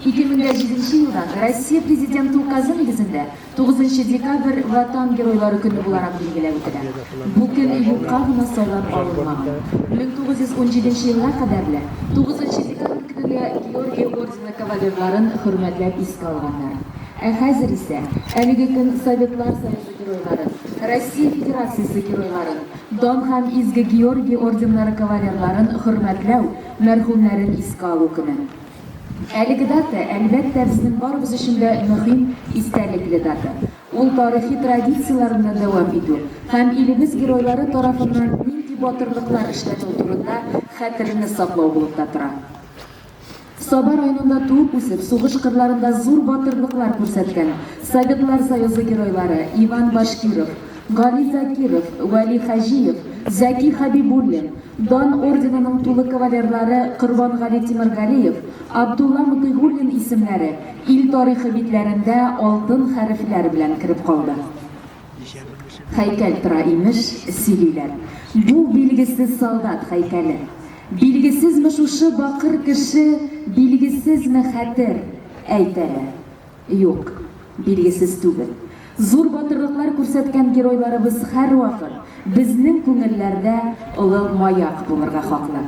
2007 елдан Россия Президенты указы нигезендә 9 декабрь Ватан Геройлары көне буларак билгеләп үтелә. Бу көн юкка гына сайлап алынмаган. 1917 елга кадәрле 9 декабрь көнендә Георгий ордены кавалерларын хөрмәтләп искә алганнар. Ә хәзер исә әлеге көн Советлар Союзы Геройларын, Россия Федерациясе Геройларын, Дан һәм Изге Георгий орденнары кавалерларын хөрмәтләү, мәрхүмнәрен искә алу көне. Әлеге дата, әлбәттә, безнең барыбыз өчен дә мөһим, истәлекле дата. Ул тарихи традицияләрне дәвам итү һәм илебез геройлары тарафыннан нинди батырлыклар эшләнүе турында хәтерне саклау булып та тора. Саба районында туып-үсеп, сугыш кырларында зур батырлыклар күрсәткән Советлар Союзы Геройлары Иван Башкиров, Гали Закиров, Вәли Хаҗиев, Зәки Хәбибуллин, Дан орденының тулы кавалерлары Корбангали Тимергалиев, Абдулла Мотыйгуллин исемнәре ил тарихы битләрендә алтын хәрефләр белән кереп калды. Һәйкәл тора, имеш, сөйлиләр. Бу билгесез солдат һәйкәле. Билгесезме шушы бакыр кеше, билгесезме хәтер, әйт әле. Юк, билгесез түгел. Зур батырлыклар күрсәткән геройларыбыз һәрвакыт безнең күңелләрдә олы маяк булырга хаклы.